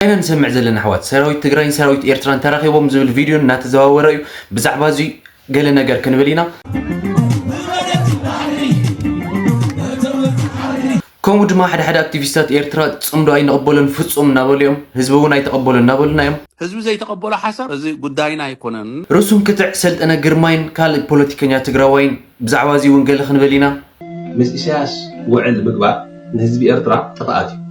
ኢና ንሰምዕ ዘለና ኣሕዋት። ሰራዊት ትግራይን ሰራዊት ኤርትራን ተራኺቦም ዝብል ቪድዮ እናተዘዋወረ እዩ። ብዛዕባ እዚ ገለ ነገር ክንብል ኢና። ከምኡ ድማ ሓደ ሓደ ኣክቲቪስታት ኤርትራ ጽምዶ ኣይንቕበሎን ፍጹም እናበሉ እዮም። ህዝቢ እውን ኣይተቐበሎ እናበሉና እዮም። ህዝቢ ዘይተቐበሎ ሓሳብ እዚ ጉዳይና ኣይኮነን። ርእሱን ክትዕ ሰልጠነ ግርማይን ካልእ ፖለቲከኛ ትግራዋይን ብዛዕባ እዚ እውን ገለ ክንብል ኢና። ምስ ኢሳያስ ውዕል ምግባር ንህዝቢ ኤርትራ ጥፍኣት እዩ።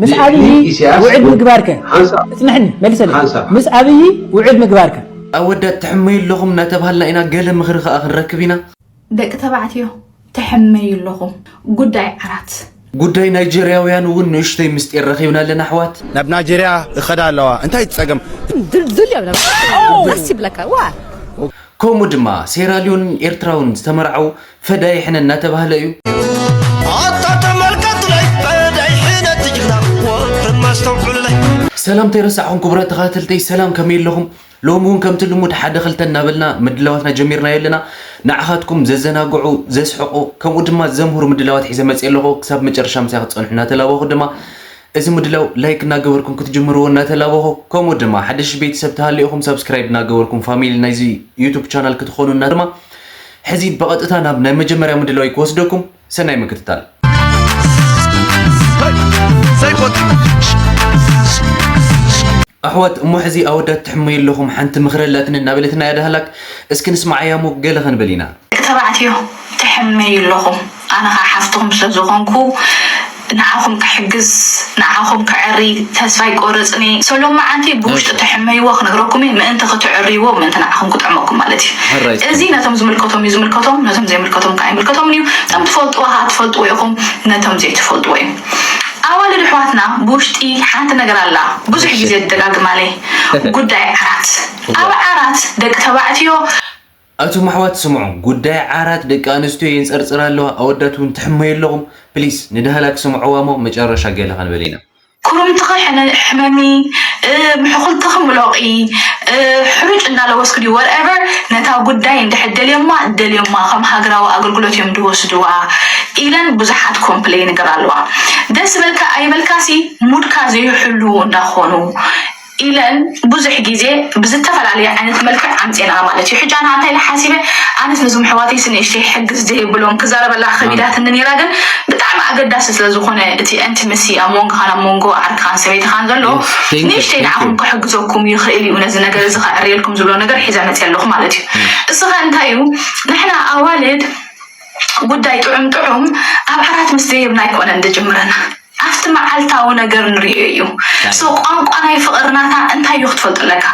ምስ ን-፣ ኣብይ ንኢሳያስ ውዕል ው-፣ ምግባርከ? ሓንሳብ፣ እጽንሕኒ፣ መልሰለይ። ሓንሳብ። ምስ ኣብይ ውዕል ምግባርከ? ኣወዳት ትሕመዩ ኣለኹም እናተባሃልና ኢና፣ ገለ ምኽሪ ከኣ ክንረክብ ኢና። ደቂ ተባዕትዮ ትሕመዩ ኣለኹም። ጉዳይ ዓራት። ጉዳይ ናይጀርያውያን እውን ንእሽተይ ምስጢር ረኺብና ኣለና ኣሕዋት። ናብ ናይጀርያ እኸዳ ኣለዋ። እንታይ እቲ ጸገም? ድልድል እዮም። ደስ ይብለካ። ዋ። ከምኡ ድማ ሴራሊዮን ኤርትራውን ዝተመርዓው ፈዳይ ሕነ እናተባህለ እዩ። ኣታ ተመልከትለይ ፈዳይ ሕነ ትጅግና ወርሕም ኣስተውዕሉለይ። ሰላም ተይረሳዕኹም ክቡራት ተኸታተልተይ፣ ሰላም ከመይ ኣለኹም? ሎሚ እውን ከምቲ ልሙድ ሓደ ክልተ እናበልና ምድላዋትና ጀሚርናዮ ኣለና። ንዓኻትኩም ዘዘናግዑ፣ ዘስሕቑ፣ ከምኡ ድማ ዘምህሩ ምድላዋት ሒዘ መፅእ ኣለኹ። ክሳብ መጨረሻ ምሳይ ክትፀንሑ እናተላበኹ ድማ እዚ ምድላው ላይክ እናገበርኩም ክትጅምርዎ እናተላበኹ፣ ከምኡ ድማ ሓድሽ ቤተሰብ ተሃሊእኹም ሳብስክራይብ እናገበርኩም ፋሚሊ ናይዚ ዩቱብ ቻናል ክትኾኑ እና ድማ ሕዚ ብቐጥታ ናብ ናይ መጀመርያ ምድላው ክወስደኩም። ሰናይ ምክትታል። ኣሕዋት፣ እሞ ሕዚ ኣወዳት ትሕመዩ ኣለኹም፣ ሓንቲ ምኽሪ ኣላትኒ እናበለትና እያ ዳህላክ። እስኪ ንስማዓያ እሞ ገለ ክንብል ኢና። ደቂ ተባዕትዮ ትሕመዩ ኣለኹም። ኣነ ኸዓ ሓፍትኹም ስለ ዝኾንኩ ንዓኹም ክሕግዝ፣ ንዓኹም ከዕሪ ተስፋ ኣይቆርጽን እየ። ሰሎም መዓንቲ ብውሽጢ እሺ። ትሕመይዎ ክነግረኩም እየ፣ ምእንቲ ክትዕርይዎ፣ ምእንቲ ንዓኹም ክጥዕመኩም ማለት እዩ። ሕራይ እዚ ነቶም ዝምልከቶም እዩ ዝምልከቶም፣ ነቶም ዘይምልከቶም ከዓ ኣይምልከቶምን እዩ። ነቶም ትፈልጥዎ ከዓ ትፈልጥዎ ኢኹም፣ ነቶም ዘይትፈልጥዎ እዩ። ኣዋልድ ኣሕዋትና ብውሽጢ ሓንቲ ነገር ኣላ፣ ብዙሕ እሺ። ግዜ ትደጋግማለይ፣ ጉዳይ ዓራት። እዋ። ኣብ ዓራት ደቂ ተባዕትዮ ኣቱም ኣሕዋት ስምዑ፣ ጉዳይ ዓራት ደቂ ኣንስትዮ የንጸርጽር ኣለዋ፣ ኣወዳት እውን ትሕመዩ ኣለኹም። ፕሊስ ንዳህላክ ስምዕዋ እሞ መጨረሻ ገለ ክንብል ኢና። ኩርምትኺ ሕነ-፣ ሕመሚ፣ እ፣ ምሕኹልትኺ ምሎቒ፣ እ፣ ሕሩጭ እናለወስኪ ድዩ፣ whatever፣ ነታ ጉዳይ እንድሕር ደልዮማ፣ ደልዮማ ከም ሃገራዊ ኣገልግሎት እዮም ዝወስድዋ ኢለን ብዙሓት ኮምፕሌን ይገብራ ኣለዋ። ደስ በልካ ኣይበልካሲ ሙድካ ዘይሕልዉ እንዳኾኑ ኢለን ብዙሕ ግዜ ብዝተፈላለየ ዓይነት መልክዕ ኣምፅኤንኣ ማለት እዩ። ሕጂ ኣነ እንታይ ኢለ ሓሲበ፣ ኣነስ ነዞም ኣሕዋተይስ ንእሽተይ ሕግዝ ዘይብሎም ክዛረበላ ከቢዳትኒ ነይራ፣ ግን ብጣዕሚ ኣገዳሲ ስለ ዝኾነ እቲ ኢንቲመሲ ኣብ መንጎኻን ኣብ መንጎ ዓርክኻን ሰበይትኻን ዘሎ Yes, thank you, ንእሽተይ thank ንዓኹም you። ክሕግዘኩም ይኽእል እዩ፣ ነዚ ነገር እዚ ከዕርየልኩም ዝብሎ ነገር ሒዘ መፅየ ኣለኹ ማለት እዩ። እስኸ እንታይ እዩ፣ ንሕና ኣዋልድ ጉዳይ ጥዑም ጥዑም ኣብ ዓራት ምስ ደየብና ኣይኮነን ዝጅምረና። ኣብቲ መዓልታዊ ነገር ንሪኦ እዩ። ሶ ቋንቋ ናይ ፍቕሪ ናታ እንታይ እዩ ክትፈልጥ ኣለካ።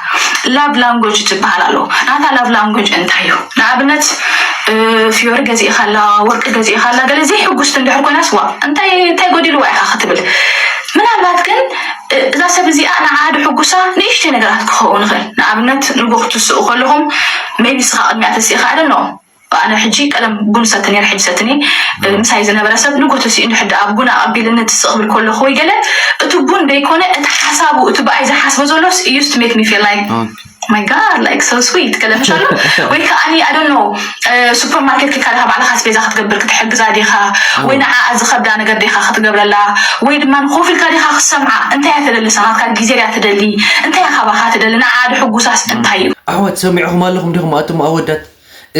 ላቭ ላንጎጅ ዝበሃል ኣሎ። ናታ ላቭ ላንጎጅ እንታይ እዩ? ንኣብነት፣ እ፣ ፍዮሪ ገዚእካላ፣ ወርቂ ገዚእካላ፣ ገለ ዘይሕጉስቲ እንድሕር ኮይናስ፣ ዋ፣ እንታይ፣ እንታይ ጎዲልዋ ኢኻ ክትብል። ምናልባት ግን፣ እ፣ እዛ ሰብ እዚኣ ንዓ ድሕጉሳ ንእሽተይ ነገራት ክኸውን ይኽእል። ንኣብነት፣ ንጎ ክትስኡ ከለኹም፣ ሜቢ ንስኻ ቅድሚያ ተሲእኻ፣ I don't know። ኣነ ሕጂ ቀደም ቡን ሰቲ ነይረ፣ ሕጂ ሰቲ ነይ። እ፣ ምሳይ ዝነበረ ሰብ ንጎ ተሲኡ እንድሕር ደኣ ቡን ኣቐቢልኒ ትስእ ክብል ከለኹ ወይ ገለ፣ እቲ ቡን ደይኮነ፣ እቲ ሓሳቡ፣ እቲ ብኣይ ዝሓስቦ ዘሎስ፣ it used to make me feel like, ኦኬ። My God, like, so sweet፣ ገለ ምሽ ኣሎ። ወይ ከኣኒ፣ I don't know፣ እ፣ ሱፐርማርኬት ከይድካ ዲኻ ባዕልኻ ኣስቤዛ ክትገብር ክትሕግዛ ዲኻ? ኣዎ። ወይ ንዓኣ ዝኸብዳ ነገር ዲኻ ክትገብረላ? ወይ ድማ ኮፍ ኢልካ ዲኻ ክትሰምዓ? እንታይ እያ ትደሊ? እሳ ናትካ ግዜ ድያ ትደሊ? እንታይ እያ ካባኻ ትደሊ? ንዓኣ ድሕጉሳስ እንታይ እዩ? ኣሕዋት፣ ሰሚዕኹም ኣለኹም ዲኹም ኣቱም ኣወዳት?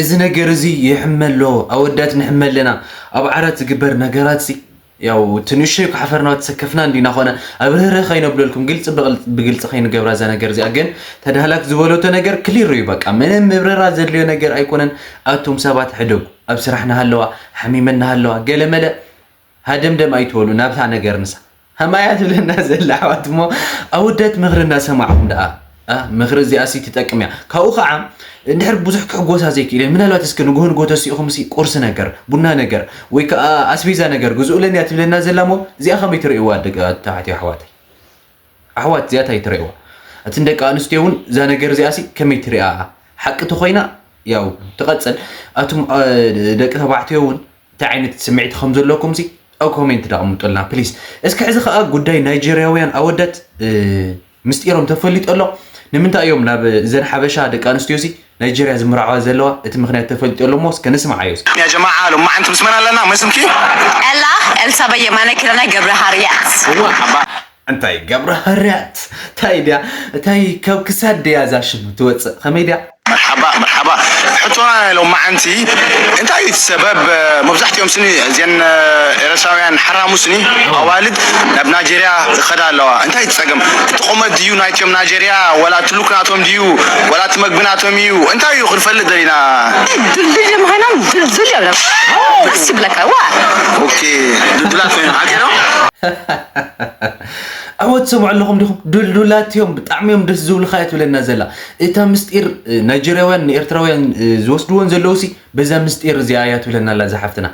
እዚ ነገር እዚ ይሕመ ኣሎ፣ ኣወዳት ንሕመ ኣለና። ኣብ ዓራት ዝግበር ነገራት ሲ፣ ያው እቲ ንእሽተይ እኮ ሓፈርና ተሰከፍና እንዲና ኾነ፣ ኣብ ርህርህ ከይነብለልኩም ግልፂ ብቕል-፣ ብግልፂ ከይንገብራ እዛ ነገር እዚኣ። ግን ተዳህላክ ዝበለቶ ነገር ክሊር እዩ በቃ። ምንም ምብረራ ዘድልዮ ነገር ኣይኮነን። ኣቱም ሰባት ሕደጉ። ኣብ ስራሕ ናሃለዋ፣ ሓሚመን ናሃለዋ፣ ገለ መለ ሃደምደም ኣይትበሉ ናብታ ነገር ንሳ። ሃማያ ትብለና ዘላ ኣሕዋት እሞ ኣወዳት ምኽሪ እናሰማዕኹም ደኣ፣ ኣ፣ ምኽሪ እዚኣሲ ትጠቅም እያ። ካብኡ ኸዓ እንድሕር ብዙሕ ክሕጎሳ ዘይክእለ፣ ምናልባት እስከ ንግሆ ንግሆ ተሲእኹምሲ ቁርሲ ነገር፣ ቡና ነገር፣ ወይ ከኣ ኣስቤዛ ነገር ግዝኡለኒ እያ ትብለና ዘላ እሞ እዚኣ ከመይ ትርእይዋ ደቂ ተባዕትዮ ኣሕዋተይ? ኣሕዋት እዚኣ እንታይ ትርእይዋ? እተን ደቂ ኣንስትዮ እውን እዛ ነገር እዚኣሲ ከመይ ትርእያ? ሓቂ ተኾይና ያው ትቐጽል። ኣቱም፣ ኣ፣ ደቂ ተባዕትዮ እውን እንታይ ዓይነት ስምዒት ከም ዘለኩም ሲ ኣብ ኮሜንት ዳቕምጡልና ፕሊስ። እስኪ ሕዚ ኸኣ ጉዳይ ናይጀርያውያን ኣወዳት፣ እ፣ ምስጢሮም ተፈሊጡ ኣሎ። ንምንታይ እዮም ናብ እዘን ሓበሻ ደቂ ኣንስትዮ ሲ ናይጀርያ ዝምርዓዋ ዘለዋ እቲ ምኽንያት ተፈሊጡ ኣሎ እሞ እስከ ንስምዓዮ። ያ ጀማዓ ሎማዓንቲ ምስ መን ኣለና መስምኪ? ኤላ፣ ኤልሳ በየማነ፣ ኪዳነ ገብረሃርያት። እዋ፣ ሓባ። እንታይ ገብረ ህርያት እንታይ ድያ እንታይ ካብ ክሳድ ድያ እዛ ሽም ትወፅእ ከመይ ድያ? መርሓባ መርሓባ። ሕቶና ናይ ሎማዓንቲ እንታይ እዩ እቲ ሰበብ? መብዛሕትኦም ስኒ እዚን ኤረትራውያን ሓራሙ ስኒ ኣዋልድ ናብ ናይጀርያ ይኸዳ ኣለዋ። እንታይ እቲ ጸገም? እቲ ቁመት ድዩ ናይትዮም ናይጀርያ ወላ እቲ ሉክ ናቶም ድዩ ወላ እቲ መግቢ ናቶም እዩ? እንታይ እዩ ክንፈልጥ ደሊና። ድልድል ምዃኖም ድልድል እዮም ደስ ይብለካ ዋ። ኦኬ ድልድላት ኮይኑ ሓቂ ነው። ኣወት ሰምዑ ኣለኹም ዲኹም? ዱልዱላት እዮም፣ ብጣዕሚ እዮም ደስ ዝብሉኻ እያ ትብለና ዘላ። እታ ምስጢር ናይጀርያውያን ንኤርትራውያን ዝወስድወን ዘለዉ ሲ በዛ ምስጢር እዚኣ እያ ትብለና ኣላ እዛ ሓፍትና።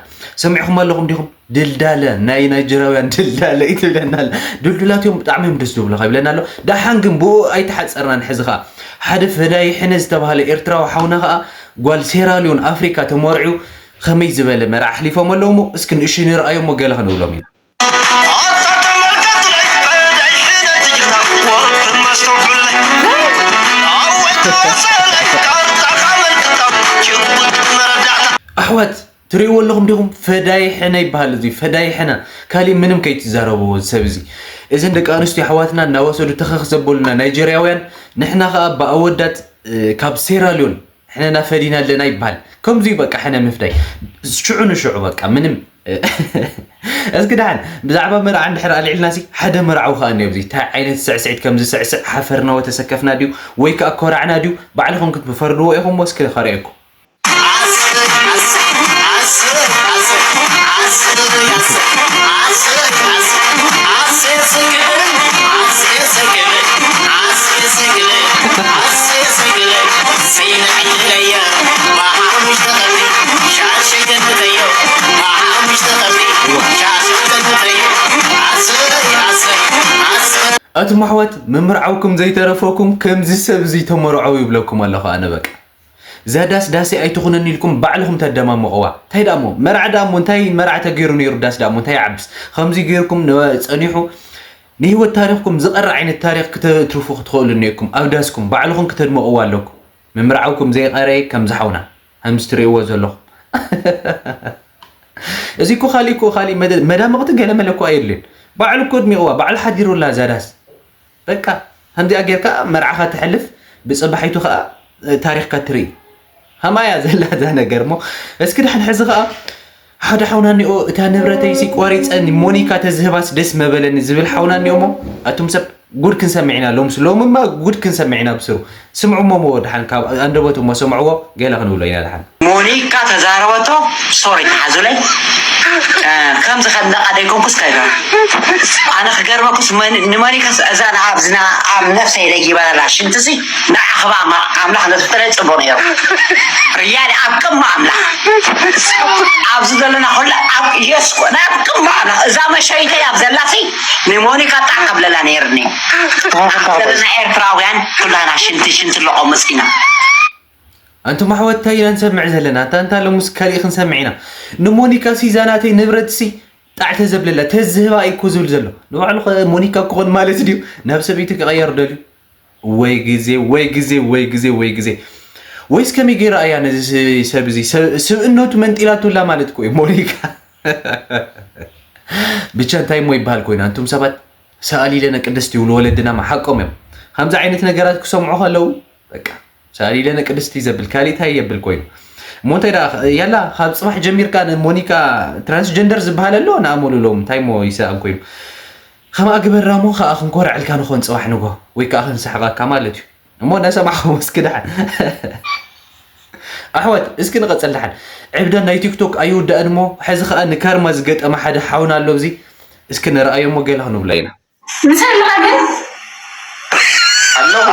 ሰሚዕኹም ኣለኹም ዲኹም? ድልዳለ ናይ ናይጀርያውያን ድልዳለ እዩ ትብለና ኣላ። ዱልዱላት እዮም፣ ብጣዕሚ እዮም ደስ ዝብሉኻ ይብለና ኣሎ። ደሓን ግን ብኡ ኣይተሓፀርናን። ሕዚ ኸዓ ሓደ ፈዳይ ሕነ ዝተባህለ ኤርትራዊ ሓውና ኸዓ ጓል ሴራሊዮን ኣፍሪካ ተመርዕዩ ከመይ ዝበለ መርዓ ኣሕሊፎም ኣለዉ እሞ እስኪ ንእሽተይ ንርኣዮ እሞ ገለ ክንብሎም ኢና። ኣሕዋት ትሪእዎ ኣለኹም ዲኹም? ፈዳይ ሕነ ይበሃል እዚ ፈዳይ ሕነ። ካሊእ ምንም ከይትዛረብዎ እዚ ሰብ እዚ። እዘን ደቂ ኣንስትዮ ኣሕዋትና እናወሰዱ ተኸኽ ዘበሉና ናይጀርያውያን ንሕና ኸኣ ብኣወዳት ካብ ሴራልዮን ሕነና ፈዲና ኣለና ይበሃል። ከምዚ እዩ በቃ ሕነ ምፍዳይ። ሽዑ ንሽዑ በቃ ምንም እስኪ ደሓን ብዛዕባ መርዓ እንድሕር ኣልዒልና ሲ ሓደ መርዓዊ ከዓ እኒኦ ኣብዚ እንታይ ዓይነት ስዕስዒት ከም ዝስዕስዕ ሓፈርና ወተሰከፍና ድዩ ወይ ከዓ ኮራዕና ድዩ ባዕልኹም ክትፈርድዎ ኢኹም ወስኪ ከርእየኩም ኣቱም ኣሕዋት ምምርዓውኩም ዘይተረፈኩም ከምዚ ሰብ እዚ ተመርዐው ይብለኩም ኣለኹ ኣነ በቃ እዛ ዳስ ዳሰይ ኣይትኹነኒ ኢልኩም ባዕልኹም ተደማምቕዋ እንታይ ደኣ እሞ መርዓ ደኣ እሞ እንታይ መርዓ ተገይሩ ነይሩ ዳስ ደኣ እሞ እንታይ ይዓብስ ከምዚ ገይርኩም ጸኒሑ ንህይወት ታሪኽኩም ዝቐርእ ዓይነት ታሪኽ ክተትርፉ ክትኽእሉ እኒኦኩም ኣብ ዳስኩም ባዕልኹም ክተድምቕዋ ኣለኩም ምምርዓውኩም ዘይቐረየ ከምዚ ሓውና ከምዚ ትርእይዎ ዘለኹም እዚ እኮ ካሊእ እኮ ካሊእ መደ- መዳምቕቲ ገለመለ እኮ ኣየድልዮን ባዕሉ እኮ ኣድሚቕዋ ባዕሉ ሓዲሩላ እዛ ዳስ በቃ ከምዚኣ ጌርካ መርዓኻ ተሕልፍ ብፅባሒቱ ከዓ ታሪኽካ ትርኢ ከማያ ዘላ እዛ ነገር እሞ እስኪ ድሓን ሕዚ ከዓ ሓደ ሓውና እኒኦ እታ ንብረተይሲ ቆሪፀ ንሞኒካ ተዝህባስ ደስ መበለኒ ዝብል ሓውና እኒኦ እሞ ኣቱም ሰብ ጉድ ክንሰምዕ ኢና ሎምስ ሎምማ ጉድ ክንሰምዕ ኢና ብስሩ ስምዑሞ ሞ ድሓን ካብ ኣንደበቱ እሞ ስምዕዎ ገለ ክንብሎ ኢና ድሓን ሞኒካ ተዛረበቶ ሶሪ ተሓዙለይ ከምዚ ከለቃ ደይኮንኩስ ከይበ ኣነ ክገርመኩስ ንሞኒካስ እዛ ንኣብዝና ኣብ ነፍሰይ ለጊበረላ ሽንትሲ ንዓኽባ ኣምላኽ ነዝፍጥረ ጽቡቅ ነይሩ ርያሊ ኣብ ቅማ ኣምላኽ ኣብዚ ዘለና ኩላ ኣብ የስኮ ናብ ቅማ ኣምላኽ እዛ መሸይተይ ኣብ ዘላሲ ንሞኒካ ጣዕ ከብለላ ነይርኒ ዘለና ኤርትራውያን ኩላና ሽንቲ ሽንቲ ለቆምፅ ኢና ኣንቱም ኣሕዋት እንታይ ኢና ንሰምዕ ዘለና? ኣንታ እንታ ሎምስ ካሊእ ክንሰምዕ ኢና። ንሞኒካ ሲ እዛ ናተይ ንብረት ሲ ጣዕ ተዘብለላ ተዝህባ እዩ እኮ ዝብል ዘሎ። ንባዕሉ ኸ ሞኒካ ክኾን ማለት ድዩ? ናብ ሰበይቲ ክቐየር ደልዩ? ወይ ግዜ ወይ ግዜ ወይ ግዜ ወይ ግዜ ወይስ ከመይ ገይራ እያ ነዚ ሰብ እዚ ስብእነቱ መንጢላቱላ ማለት እኮ እዩ ሞኒካ ብቻ እንታይ እሞ ይበሃል ኮይኑ ኣንቱም ሰባት ሰኣሊለነ ቅድስት ይብሉ ወለድና ሓቆም እዮም። ከምዚ ዓይነት ነገራት ክሰምዑ ከለዉ በቃ ሰኣሊለነ ቅድስት ዘብል ካሊእ እንታይ የብል ኮይኑ እሞ እንታይ ደኣ ያላ ካብ ፅባሕ ጀሚርካ ንሞኒካ ትራንስጀንደር ዝበሃል ኣሎ ንኣመሉሎም እንታይ ሞ ይስኣብ ኮይኑ ከምኣ ግበራ ሞ ከዓ ክንኮርዐልካ ንኾን ፅባሕ ንጎ ወይ ከዓ ክንስሕቐካ ማለት እዩ እሞ እናሰማዕኹም እስኪ ደሓን ኣሕዋት እስኪ ንቐፅል ደሓን ዕብዳን ናይ ቲክቶክ ኣይውዳእን እሞ ሕዚ ከዓ ንካርማ ዝገጠመ ሓደ ሓውና ኣሎ እዚ እስኪ ንረኣዮ እሞ ገለ ክንብሎ ኢና ንሰምዓ ግን ኣለኹ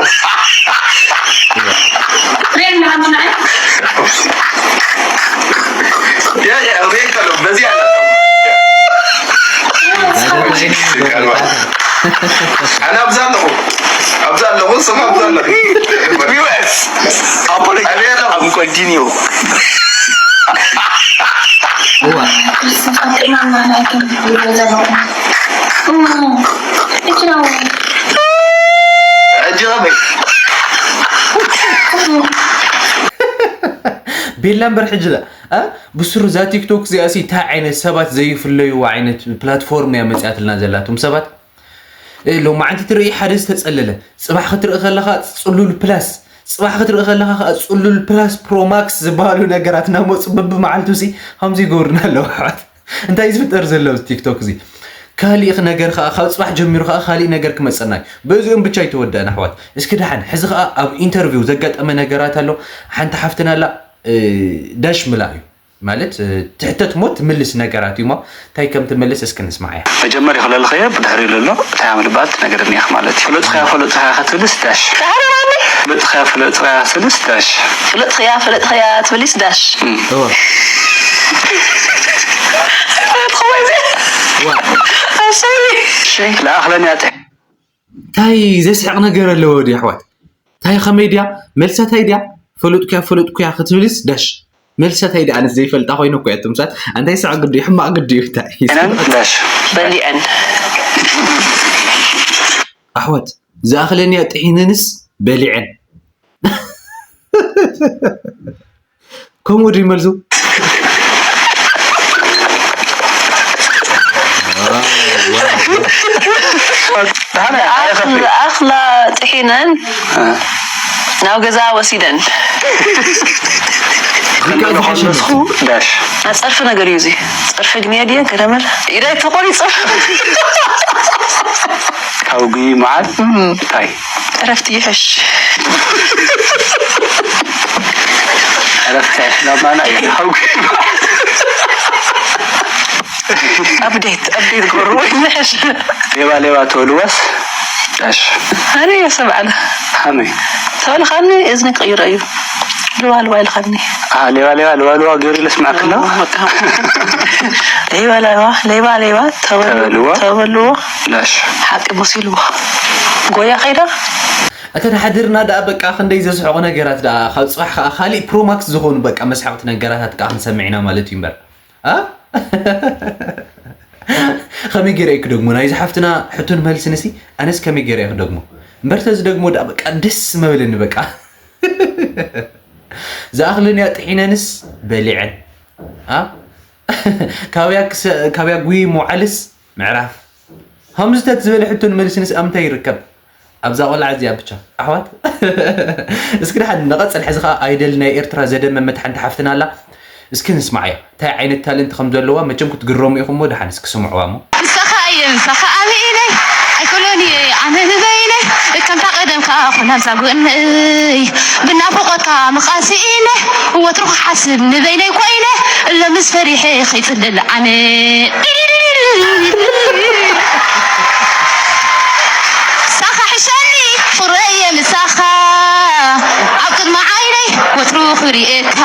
ሬን ምናምን ኣነ ኣብዛ ኣለኹ ኣብዛ ኣለኹ ስም ኣብዛ ኣለኹ ዩኤስ ኣፖሎጂ ኣብ continue ቤላ እምበር ሕጂ ብስሩ እዛ ቲክቶክ እዚኣ ሲ እንታይ ዓይነት ሰባት ዘይፍለይዋ ዓይነት ፕላትፎርም እያ መፅያትልና ዘላትም ሰባት ሎማዓንቲ ትርኢ ሓደ ዝተጸለለ፣ ጽባሕ ክትርኢ ከለኻ ጽሉል ፕላስ፣ ጽባሕ ክትርኢ ከለኻ ከዓ ጽሉል ፕላስ ፕሮማክስ ዝበሃሉ ነገራት እናመፁ በብመዓልቱ ሲ ከምዚ ይገብሩና ኣለዉ ኣሕዋት። እንታይ ዝፍጠር ዘሎ ኣብዚ ቲክቶክ እዚ? ካሊእ ነገር ከዓ ካብ ፅባሕ ጀሚሩ ከዓ ካሊእ ነገር ክመፀና እዩ። በዚኦም ብቻ ኣይተወደአን ኣሕዋት። እስኪ ደሓን ሕዚ ከዓ ኣብ ኢንተርቪው ዘጋጠመ ነገራት ኣሎ። ሓንቲ ሓፍትና ኣላ፣ እ፣ ዳሽ ምላ እዩ ማለት፣ እ፣ ትሕተት ሞ ትምልስ ነገራት እዩ ሞ እንታይ ከም ትምልስ እስኪ ንስማዓያ። መጀመርያ ክለልኸዮ ብድሕሪኡ ለሎ እንታይ ኣምልባት ነገር እኒኻ ማለት እዩ። ፍለጥኸያ ፍለጥኸያ ክትብልስ ዳሽ። ዳሕሪ ማኒ? ፍለጥኸያ ፍለጥኸያ ክትብልስ ዳሽ። ፍለጥኸያ ፍለጥኸያ ትብልስ ዳሽ። እም። እወ። ትኸወዚ? እወ። ኣሰሪ። እሺ፣ ለኣኽለኒ ኣጥሕ። እንታይ ዘስሕቕ ነገር ኣለዎ ድዩ ኣሕዋት? እንታይ ከመይ ድያ? መልሳ እንታይ ድያ? ፈለጥኩያ ፈለጥኩያ ክትብልስ ዳሽ። መልሳ እንታይ ድያ? ኣነስ ዘይፈልጣ ኮይነ እኮ እያ ትምሳት። እንታይ ስዕ ግዲ ሕማቕ ግዲ እዩ እንታይ? ኢነን ዳሽ። በሊዐን። ኣሕዋት፣ ዝኣኽለንያ ጥሒነንስ በሊዐን። ከምኡ ድዩ መልሱ? ኣኽላ ጥሒነን ናብ ገዛ ወሲደን። ዝከኣል ዝሓሸ መልሲ። ዳሽ። ጸርፊ ነገር እዩ እዚ። ጸርፊ ግን የድየ ገረመል። ኢዳይ ተቆሪጹ። ካብ ጉይ መዓል እንታይ? ዕረፍቲ ይሕሽ። ዕረፍቲ ይሕሽ ናባና እዩ። ካብ ጉይ መዓል። ኣፕዴት፣ ኣፕዴት ግበሩ ወይ ይሕሽ። ሌባ ሌባ ተወልዋስ ዳሽ። ኣነ የሰብ ዓለ። ሃመይ። ተወልኻኒ እዝኒ ክቕይሮ እዩ። ልዋ ልዋ ኢልኻኒ። አ፣ ሌባ ሌባ ልዋ ልዋ ገይሩ ለስማዕክና። ሌባ ሌባ ሌባ ሌባ ተበልዎ ተበልዎ። ተበልዎ። ላሽ። ሓቂ መሲልዎ። ጎያ ከይዳ። እተን ሓድርና ደኣ በቃ ክንደይ ዘስሕቑ ነገራት ደኣ ካብ ጽባሕ ከኣ ካሊእ ፕሮማክስ ዝኾኑ በቃ መስሓቕቲ ነገራታት ከኣ ክንሰምዕ ኢና ማለት እዩ እምበር። አ? ከመይ ገይረ እየ ክደግሞ? ናይዚ ሓፍትና ሕቶን መልስን ሲ ኣነስ ከመይ ገይረ እየ ክደግሞ? እምበር ተዝደግሞ ደኣ በቃ ደስ መበለኒ በቃ። ዝኣኽለንያ ጥሒነንስ በሊዐን። አ? ካበያ ክሰ-፣ ካበያ ጉይ መውዓልስ ምዕራፍ። ከምዚ ተት ዝበለ ሕቶን መልስንስ ኣብ ምንታይ ይርከብ? ኣብዛ ቆልዓ እዚኣ ብቻ። ኣሕዋት፣ እስኪ ደሓን ንቐጽል። ሕዚ ኸኣ ኣይደል ናይ ኤርትራ ዘደመመት ሓንቲ ሓፍትና ኣላ። እስኪ ንስማዓያ። እንታይ ዓይነት ታለንት ከም ዘለዋ መቸም ክትግረሙ ኢኹም እሞ ደሓን እስኪ ስምዕዋ እሞ። ምሳኻ እየ፣ ምሳኻ ኣበይነይ? ኣይኮሎን እየ ኣነ ንበይነይ። ከምታ ቀደምካ ኩን ኣብዛ ጎነይ። ብናፍቖትካ ምቓስ ኢለ። ወትሩ ክሓስብ ንበይነይ ኮይነ። እሎምስ ፈሪሐ ከይጽልል ኣነ። ምሳኻ ሕሸኒ ፍቕረየ ምሳኻ። ኣብ ቅድሚ ዓይነይ ወትሩ ክርእየካ።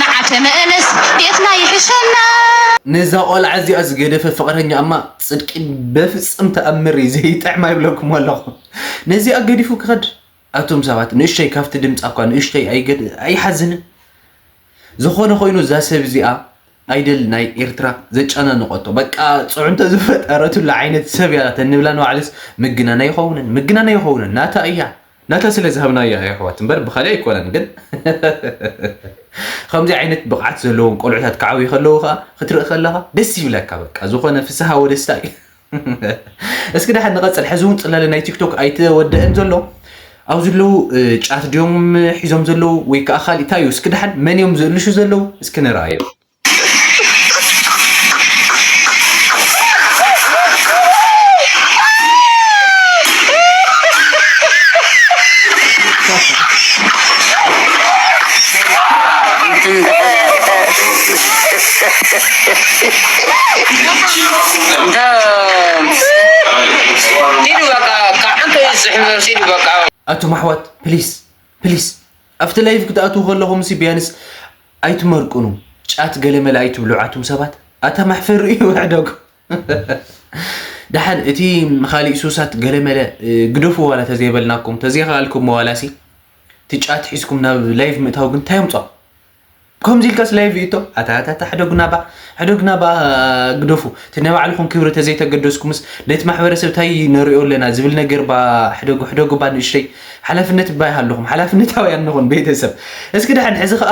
ንዓ ተመለስ ቤትና ይሕሸና። ነዛ ቆልዓ እዚኣ ዝገደፈ ፍቕረኛ እማ ጽድቂ በፍጽም ተኣምር እዩ ዘይጥዕማ ይብለኩም ኣለኹ። ነዚኣ ገዲፉ ክኸድ ኣቱም ሰባት ንእሽተይ ካብቲ ድምጻ እኳ ንእሽተይ ኣይገድ-፣ ኣይሓዝንን? ዝኾነ ኮይኑ እዛ ሰብ እዚኣ ኣይደል ናይ ኤርትራ ዘጨናንቆቶ በቃ ጽዕንቶ ዝፈጠረትሉ ዓይነት ሰብ እያ ተንብላ ንባዕልስ ምግናን ኣይኸውንን፣ ምግናን ኣይኸውንን። ናታ እያ፣ ናታ ስለ ዝሃብናያ እያ ኣሕዋት እምበር ብኻልእ ኣይኮነን። ግን ከምዚ ዓይነት ብቕዓት ዘለዎም ቆልዑታት ክዓብዩ ከለዉ ኸኣ ክትርኢ ከለኻ ደስ ይብለካ። በቃ ዝኾነ ፍስሃ ወደስታ እዩ። እስኪ ደሓን ንቐጽል። ሕዚ እውን ጽላለ ናይ ቲክቶክ ኣይተወደአን ዘሎ። ኣብዚ ዘለዉ፣ እ፣ ጫት ድዮም ሒዞም ዘለዉ ወይ ከኣ ካልእ እንታይ እዩ? እስኪ ደሓን መን እዮም ዝእልሹ ዘለዉ? እስኪ ንረኣዮ። ኣቱም ኣሕዋት ፕሊስ ፕሊስ ኣብቲ ላይቭ ክትኣትዉ ከለኹም ሲ ቢያንስ ኣይትመርቅኑ፣ ጫት ገለመለ ኣይትብልዑ ኣቱም ሰባት። ኣታ መሕፈሪ እዩ ሕደጉ። ደሓን እቲ ካሊእ ሱሳት ገለመለ፣ እ፣ ግደፉ ዋላ ተዘይበልናኩም፣ ተዘይኸኣልኩም ዋላ ሲ እቲ ጫት ሒዝኩም ናብ ላይቭ ምእታው ግን እንታይ የምጾ? ከምዚ ኢልካስ ላይቭ ይእቶ? ኣታ፣ ኣታ፣ ኣታ፣ ሕደጉና ባ፣ ሕደጉና ባ፣ ግደፉ። እቲ ናይ ባዕልኹም ክብሪ ተዘይተገደስኩምስ ነቲ ማሕበረሰብ እንታይ ነሪኦ ኣለና ዝብል ነገር ባ፣ ሕደጉ፣ ሕደጉ ባ ንእሽተይ። ሓላፍነት ባ ይሃልኹም፣ ሓላፍነታውያን ንኹን ቤተሰብ። እስኪ ደሓን ሕዚ ኸኣ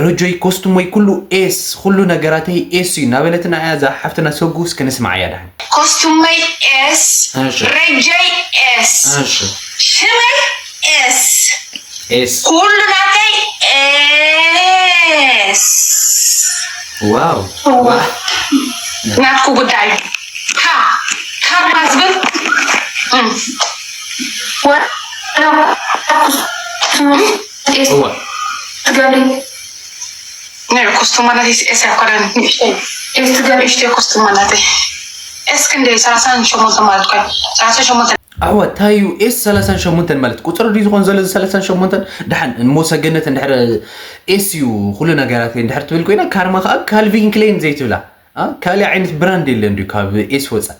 ረጆይ ኮስቱሞይ ኩሉ ኤስ፣ ኩሉ ነገራተይ ኤስ እዩ እናበለትና እያ እዛ ሓፍትና ሰጉ። እስኪ ንስማዓያ ደሓን። ኮስቱመይ ኤስ፣ እሺ። ረጀይ ኤስ፣ እሺ። ሽመይ ኤስ፣ ኤስ። ኩሉ ናተይ ኤስ። ዋው። እዋ። ናትኩ ጉዳይ። ካ-፣ ካብ ማዝብል። እም። ወ-፣ ኤስ እዋ። ትገብሪ። ንዕ ኮስቱማ ናተይ ኤስ ኣይኮነን። ንእሽተይ። ኤስ ትገብሪ። ንእሽተይ ኮስቱማ ናተይ። ኤስ ክንደይ? ሰላሳን ሸሞንተን ማለት እኮ እዩ። ሰላሳ ሸሞንተ። ኣሕዋት፣ ታዩ ኤስ ሰላሳን ሸሞንተን ማለት ቁፅሪ ድዩ ዝኾን ዘሎ እዚ ሰላሳን ሸሞንተን? ደሓን እሞ ሰገነት እንድሕር ኤስ እዩ ኩሉ ነገራት እንድሕር ትብል ኮይና፣ ካርማ ከዓ ካልቪን ክሌን ዘይትብላ፣ አ? ካልእ ዓይነት ብራንድ የለን ድዩ ካብ ኤስ ወፃኢ?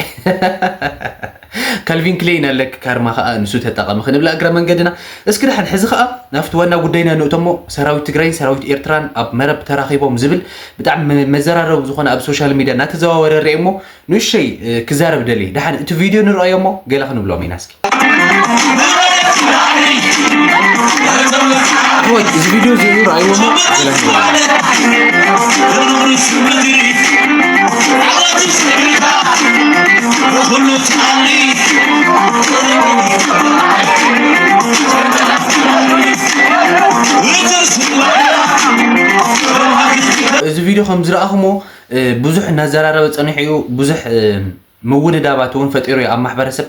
ካልቪን ክሌን ኣለክ፣ ካርማ ከዓ ንሱ ተጠቐሚ ክንብላ እግረ መንገድና። እስኪ ደሓን ሕዚ ከዓ ናብቲ ዋና ጉዳይና ንእቶሞ። ሰራዊት ትግራይን ሰራዊት ኤርትራን ኣብ መረብ ተራኺቦም ዝብል ብጣዕሚ መዘራረቢ ዝኾነ ኣብ ሶሻል ሚድያ እናተዘዋወረ ርኤ እሞ ንእሸይ፣ እ፣ ክዛረብ ደልየ። ደሓን እቲ ቪድዮ ንርኣዮ እሞ ገለ ክንብሎም ኢና እስኪ። ኣሕዋት፣ እዚ ቪድዮ እዚ እዩ፣ ረኣይዎ እሞ ገለ ክንብሎም። እዚ ቪድዮ ከም ዝረኣኹሞ፣ እ፣ ብዙሕ እናዘራረበ ጸኒሑ እዩ። ብዙሕ፣ እ፣ ምውድዳባት እውን ፈጢሩ እዩ ኣብ ማሕበረሰብ።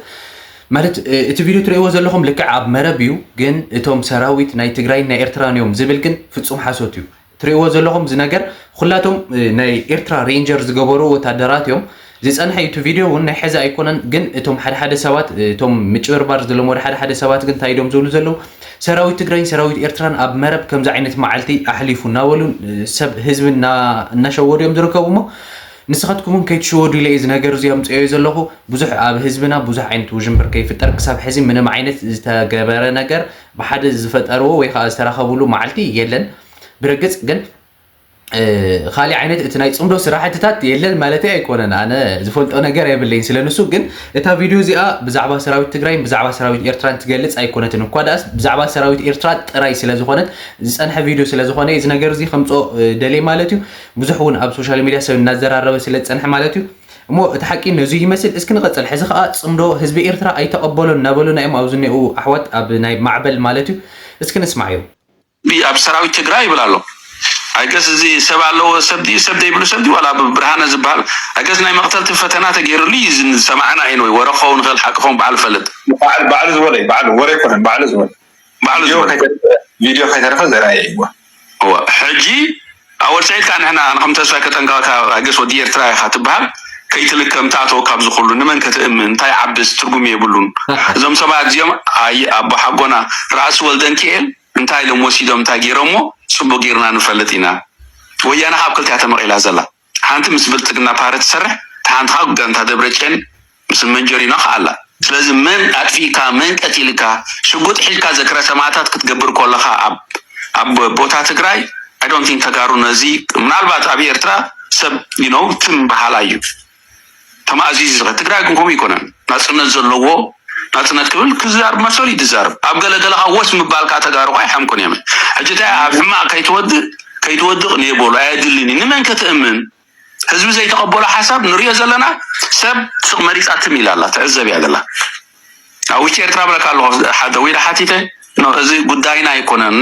ማለት፣ እ፣ እቲ ቪድዮ ትርእይዎ ዘለኹም ልክዕ ኣብ መረብ እዩ፣ ግን እቶም ሰራዊት ናይ ትግራይን ናይ ኤርትራን እዮም ዝብል ግን ፍጹም ሓሶት እዩ። ትርእይዎ ዘለኹም እዚ ነገር ኩላቶም፣ እ፣ ናይ ኤርትራ ሬንጀር ዝገበሩ ወታደራት እዮም። ዝጸንሐ እዩ እቲ ቪድዮ እውን ናይ ሕዚ ኣይኮነን፣ ግን እቶም ሓደ ሓደ ሰባት፣ እ፣ እቶም ምጭብርባር ዝለመዱ ሓደ ሓደ ሰባት ግን እንታይ እዮም ዝብሉ ዘለዉ? ሰራዊት ትግራይን ሰራዊት ኤርትራን ኣብ መረብ ከምዚ ዓይነት መዓልቲ ኣሕሊፉ እናበሉ፣ እ፣ ሰብ ህዝቢ እና-፣ እናሸወዱ እዮም ዝርከቡ እሞ ንስኻትኩም እውን ከይትሽወዱ ኢለ እዚ ነገር እዚ ኣምፅኦዮ ዘለኹ። ብዙሕ ኣብ ህዝብና ብዙሕ ዓይነት ውዥንብር ከይፍጠር ክሳብ ሕዚ ምንም ዓይነት ዝተገበረ ነገር ብሓደ ዝፈጠርዎ ወይ ከዓ ዝተራኸብሉ መዓልቲ የለን። ብርግፅ ግን፣ እ፣ ካሊእ ዓይነት እቲ ናይ ፅምዶ ስራሕትታት የለን ማለት ኣይኮነን። ኣነ ዝፈልጦ ነገር የብለይን ስለ ንሱ። ግን እታ ቪድዮ እዚኣ ብዛዕባ ሰራዊት ትግራይን ብዛዕባ ሰራዊት ኤርትራን ትገልፅ ኣይኮነትን። እኳ ደኣስ ብዛዕባ ሰራዊት ኤርትራ ጥራይ ስለ ዝኾነት፣ ዝፀንሐ ቪድዮ ስለ ዝኾነ፣ እዚ ነገር እዚ ከምፅኦ፣ እ፣ ደልየ ማለት እዩ። ብዙሕ እውን ኣብ ሶሻል ሚድያ ሰብ እናዘራረበ ስለ ዝፀንሐ ማለት እዩ። እሞ እቲ ሓቂ ነዚ ይመስል። እስኪ ንቐፅል። ሕዚ ከዓ ፅምዶ ህዝቢ ኤርትራ ኣይተቐበሎን እናበሉና እዮም ኣብዚ እኒአው ኣሕዋት ኣብ ናይ ማዕበል ማለት እዩ። እስኪ ንስማዓዮ። ኣብ ሰራዊት ትግራይ ይብል ኣሎ። ኣይገስ እዚ ሰብ ኣለዎ ሰብ ድዩ ሰብ ዘይብሉ ሰብ ድዩ ዋላ ብርሃነ ዝበሃል ኣይገስ ናይ መቕተልቲ ፈተና ተገይሩሉ እዩ ዝሰማዕና ኢንወይ ወረ ክኸውን ይኽእል ሓቂ ክኸውን በዓል ፈልጥ። በዓል በዓል ዝበለ እዩ፣ በዓል ወረ ኣይኮነን፣ በዓል ዝበለ በዓል ቪድዮ ዝበለ። ከይተረፈ፣ ቪድዮ ከይተረፈ ዘርኣየ እዩ። እወ፣ ሕጂ ኣወል ሰዒድ ከዓ ንሕና ንከም ተስፋይ ከጠንቀቐካ ኣይገስ ወዲ ኤርትራ ኢኻ ትበሃል። ከይትልከም ትኣተወካ ኣብዚ ኩሉ ንመን ከተእምን እንታይ ዓብስ ትርጉም የብሉን። እዞም ሰባት እዚኦም ኣይ ኣቦ ሓጎና ራእሲ ወልደንኪኤል እንታይ ኢሎም ወሲዶም እንታይ ገይሮሞ ጽቡቅ ገይርና ንፈልጥ ኢና። ወያነ ካብ ክልቲያ ተመቂላ ዘላ ሓንቲ ምስ ብልጽግና ፓርቲ ትሰርሕ፣ እታ ሓንቲ ካብ ጋንታ ደብረጽዮን ምስ መንጀሪኖ ከኣላ። ስለዚ መን ኣጥፊእካ መን ቀቲልካ ሽጉጥ ሒዝካ ዘክረ ሰማእታት ክትገብር ከለኻ ኣብ ኣብ ቦታ ትግራይ I don't think ተጋሩ ነዚ ምናልባት ኣብ ኤርትራ ሰብ you know ትም በሃላ እዩ ተማእዚዙ ዝኸ ትግራይ ግን ከምኡ ይኮነን ናጽነት ዘለዎ ናጽነት ክብል ክዛርብ መሰሉ ይትዛርብ ኣብ ገለገለ ካብ ወስ ምባል ከዓ ተጋሩ ኣይሓምኩን እዮም ሕጂ እንታይ ኣብ ሕማቅ ከይትወድእ ከይትወድቕ ንየበሉ ኣየድልን እዩ ንመን ከተእምን ህዝቢ ዘይተቐበሎ ሓሳብ ንሪኦ ዘለና ሰብ ስቕ መሪፃ ትም ኢላ ኣላ ትዕዘብ እያ ዘላ ኣብ ውሽጢ ኤርትራ ብለካ ኣለኹ ሓደ ዊለ ሓቲተ ኖ እዚ ጉዳይና ኣይኮነን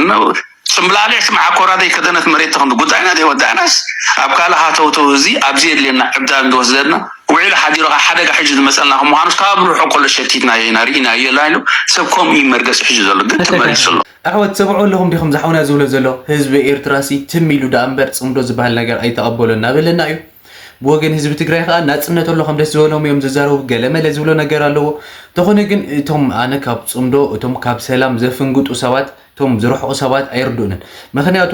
ጽምብላሊዕ ስምዓ ኮራ ዘይከደነት መሬት ተኽንዲ ጉዳይና ዘይወዳእናስ ኣብ ካልእ ሃተውተው እዚ ኣብዚ የድልየና ዕብዳን ዝወስደና ውዒሉ ሓዲሩ ከዓ ሓደጋ ሕጂ ዝመፀልና ከም ምዃኑስ ካብ ርሑቕ ከሎ ሸቲትናዮ ኢና ርኢናዮ የላ ኢሉ ሰብ ከምኡ እዩ መርገፂ ሕጂ ዘሎ ግን ተመሊሱ ኣሎ ኣሕዋት ትሰምዑ ኣለኹም ዲኹም ዝሓውና ዝብሎ ዘሎ ህዝቢ ኤርትራ ሲ ትም ኢሉ ደኣ እምበር ፅምዶ ዝበሃል ነገር ኣይተቐበሎ እናበለና እዩ ብወገን ህዝቢ ትግራይ ከዓ ናፅነት ኣሎ ከም ደስ ዝበሎም እዮም ዝዛረቡ ገለመለ ዝብሎ ነገር ኣለዎ ተኾነ ግን እቶም ኣነ ካብ ፅምዶ እቶም ካብ ሰላም ዘፍንግጡ ሰባት እቶም ዝረሕቑ ሰባት ኣይርድኡንን ምኽንያቱ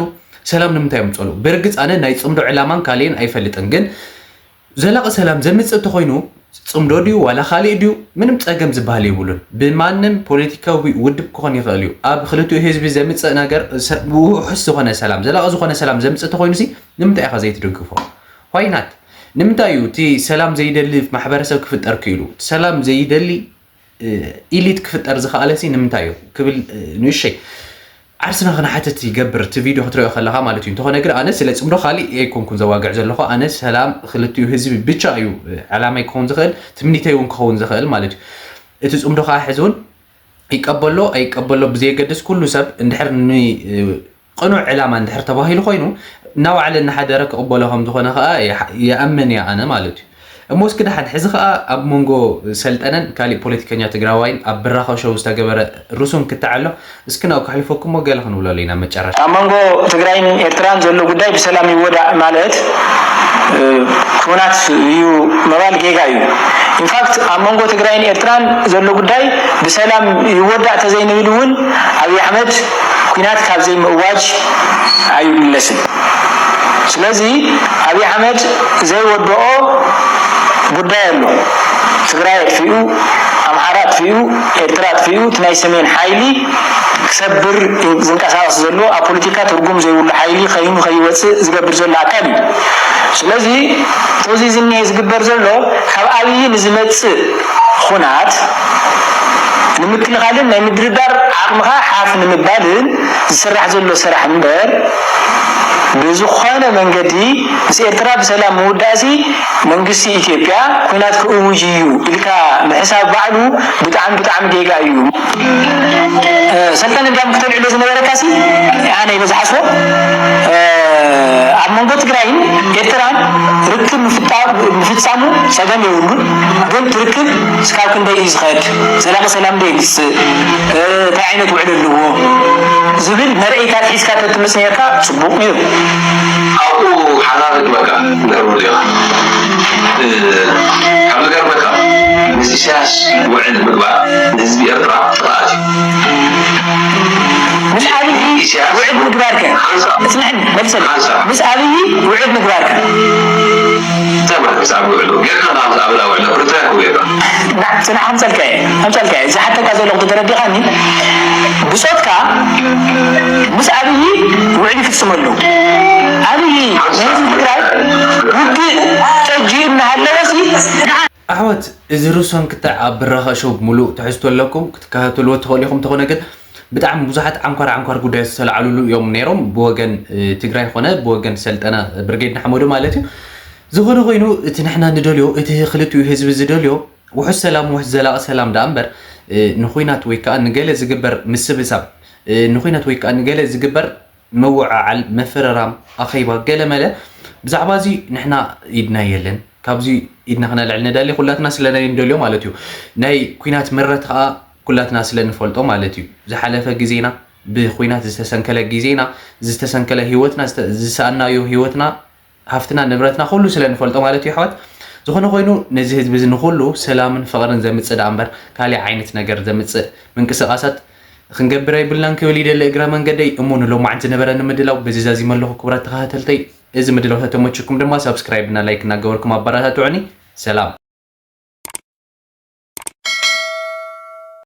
ሰላም ንምንታይ እዮም ፀልኡ ብርግፅ ኣነ ናይ ፅምዶ ዕላማን ካሊእን ኣይፈልጥን ግን ዘላቒ ሰላም ዘምፅእ እንተኾይኑ ፅምዶ ድዩ ዋላ ካሊእ ድዩ ምንም ፀገም ዝበሃል የብሉን ብማንም ፖለቲካዊ ውድብ ክኾን ይኽእል እዩ ኣብ ክልቲኡ ህዝቢ ዘምፅእ ነገር ውሑስ ዝኾነ ሰላም ዘላቒ ዝኾነ ሰላም ዘምፅእ እንተኾይኑ ሲ ንምንታይ ኢኻ ዘይትድግፎ why not ንምንታይ እዩ እቲ ሰላም ዘይደሊ ማሕበረሰብ ክፍጠር ክኢሉ ሰላም ዘይደሊ ኢሊት ክፍጠር ዝኸኣለ ሲ ንምንታይ እዩ ክብል ንእሸይ ዓርስና ክንሓትት ይገብር፣ እቲ ቪድዮ ክትሪኦ ከለኻ ማለት እዩ። እንተኾነ ግን ኣነ ስለ ፅምዶ ካሊእ ኣይኮንኩን ዘዋግዕ ዘለኹ። ኣነ ሰላም ክልቲኡ ህዝቢ ብቻ እዩ ዕላማይ ክኸውን ዝኽእል፣ ትምኒተይ እውን ክኸውን ዝኽእል ማለት እዩ። እቲ ፅምዶ ከዓ ሕዚ እውን ይቀበሎ ኣይቀበሎ ብዘየገድስ፣ ኩሉ ሰብ እንድሕር ን-፣ ቅኑዕ ዕላማ እንድሕር ተባሂሉ ኮይኑ፣ እናወዓለ እናሓደረ ክቕበሎ ከም ዝኾነ ከዓ ይሓ-፣ ይኣምን እየ ኣነ ማለት እዩ። እሞ እስኪ ደሓን ሕዚ ከዓ ኣብ መንጎ ሰልጠነን ካሊእ ፖለቲከኛ ትግራዋይን ኣብ ብራኸ ሾው ዝተገበረ ርሱን ክትዕ ኣሎ። እስኪ ናው ከሕልፈኩም ገለ ክንብለሉ ኢና መጨረሻ። ኣብ መንጎ ትግራይን ኤርትራን ዘሎ ጉዳይ ብሰላም ይወዳእ ማለት፣ እ፣ ኩናት እዩ ምባል ጌጋ እዩ። ኢንፋክት ኣብ መንጎ ትግራይን ኤርትራን ዘሎ ጉዳይ ብሰላም ይወዳእ ተዘይንብል እውን ኣብይ ኣሕመድ ኩናት ካብ ዘይምእዋጅ ኣይምለስን። ስለዚ ኣብይ ኣሕመድ ዘይወድኦ ጉዳይ ኣሎ። ትግራይ ኣጥፊኡ፣ ኣምሓራ ኣጥፊኡ፣ ኤርትራ ኣጥፊኡ፣ እቲ ናይ ሰሜን ሓይሊ ክሰብር ዝንቀሳቐስ ዘሎ፣ ኣብ ፖለቲካ ትርጉም ዘይብሉ ሓይሊ ከይኑ ከይወፅእ ዝገብር ዘሎ ኣካል እዩ። ስለዚ፣ እዚ ዝኒሀ ዝግበር ዘሎ ካብ ኣብይ ንዝመፅእ ኹናት ንምክልኻልን ናይ ምድርዳር ዓቕምኻ ሓፍ ንምባልን ዝስራሕ ዘሎ ስራሕ እምበር፣ ብዝኾነ መንገዲ ምስ ኤርትራ ብሰላም ምውዳእሲ መንግስቲ ኢትዮጵያ ኲናት ክእውጅ እዩ ኢልካ ምሕሳብ ባዕሉ ብጣዕሚ፣ ብጣዕሚ ጌጋ እዩ። እ፣ ሰልጠነ እንዲያም ክተልዕሎ ዝነበረካሲ ኣነ ይበዝሓስዎ። እ፣ ኣብ መንጎ ትግራይን ኤርትራን ርክብ ምፍጣ-፣ ምፍጻሙ ጸገም የብሉን። ግን ትርክብ ስካብ ክንደይ እዩ ዝኸድ? ዘላቂ ሰላም ዶ የምጽእ? እ፣ እንታይ ዓይነት ውዕል ኣለዎ? ዝብል መርአይታት ሒዝካ ተትምጽእ ነርካ ጽቡቕ ነይሩ። ኣብኡ ሓሳብ ክትበካ ነሩ ዲኻ? እ፣ ካብ ዝገርመካ፣ ምስ ኢሳያስ ውዕል ምግባር ንህዝቢ ኤርትራ ጥቕኣት እዩ። ምስ ኣብይ ኢሳያስ ውዕል ምግባርከ? ሓንሳብ። እስምዕኒ፣ መልሰለይ። ሓንሳብ። ምስ ኣብይ ውዕል ምግባርከ? እንታይ ማለት ምስ ኣብይ ውዕል? ጌርካ ናብ ኣብላ ውዕል፣ ፕሪቶርያ እኮ ጌርካ። ና-፣ ጽናሕ፣ ኣምጸልካ እየ፣ ኣምጸልካ እየ። ዝሓተካ ዘለኹ ተተረዲኻኒ፣ ብጾትካ ምስ ኣብይ ውዕል ይፍጽመሉ። ኣብይ ንህዝቢ ትግራይ ውግእ ጠጅኡ እናሃለወሲ፣ ኣሕዋት፣ እዚ ርሶን ክትዕ ኣብ ብራኸ ሾው ሙሉእ ትሕዝቶ ኣለኩም፣ ክትከታተልዎ ትኽእሉ ኢኹም። እንተኾነ ግን ብጣዕሚ ብዙሓት ዓንኳር ዓንኳር ጉዳያት ዝተለዓሉሉ እዮም ነይሮም፣ ብወገን፣ እ፣ ትግራይ ኾነ ብወገን ሰልጠነ ብርጌድ ንሓመዱ ማለት እዩ። ዝኾነ ኮይኑ፣ እቲ ንሕና ንደልዮ፣ እቲ ክልቲኡ ህዝቢ ዝደልዮ ውሑስ ሰላም፣ ውሑስ ዘላቒ ሰላም ደኣ እምበር፣ እ፣ ንኹናት ወይ ከዓ ንገለ ዝግበር ምስብሳብ፣ እ፣ ንኹናት ወይ ከዓ ንገለ ዝግበር ምውዕዓል፣ ምፍርራም፣ ኣኼባ፣ ገለ መለ ብዛዕባ እዚ ንሕና ኢድና የለን። ካብዚ ኢድና ክነልዕል ንደሊ ኩላትና ስለ ናይ ንደልዮ ማለት እዩ። ናይ ኲናት ምረት ከዓ ኩላትና ስለ ንፈልጦ ማለት እዩ። ዝሓለፈ ግዜና ብኲናት ዝተሰንከለ ግዜና፣ ዝተሰንከለ ህይወትና፣ ዝተ-፣ ዝሰኣናዮ ህይወትና፣ ሃፍትና፣ ንብረትና ኩሉ ስለ ንፈልጦ ማለት እዩ ኣሕዋት። ዝኾነ ኮይኑ ነዚ ህዝቢ እዚ ንኹሉ ሰላምን ፍቕርን ዘምጽእ ደኣ እምበር ካሊእ ዓይነት ነገር ዘምጽእ ምንቅስቓሳት ክንገብር ኣይብልናን ክብል ይደሊ እግረ መንገደይ። እሞ ንሎማዓንቲ ዝነበረኒ ምድላው በዚ ዛዚመ ኣለኹ ክቡራት ተኸታተልተይ። እዚ ምድላው ተተመችኩም ድማ ሳብስክራይብ እና ላይክ እናገበርኩም ኣበረታትዑኒ። ሰላም።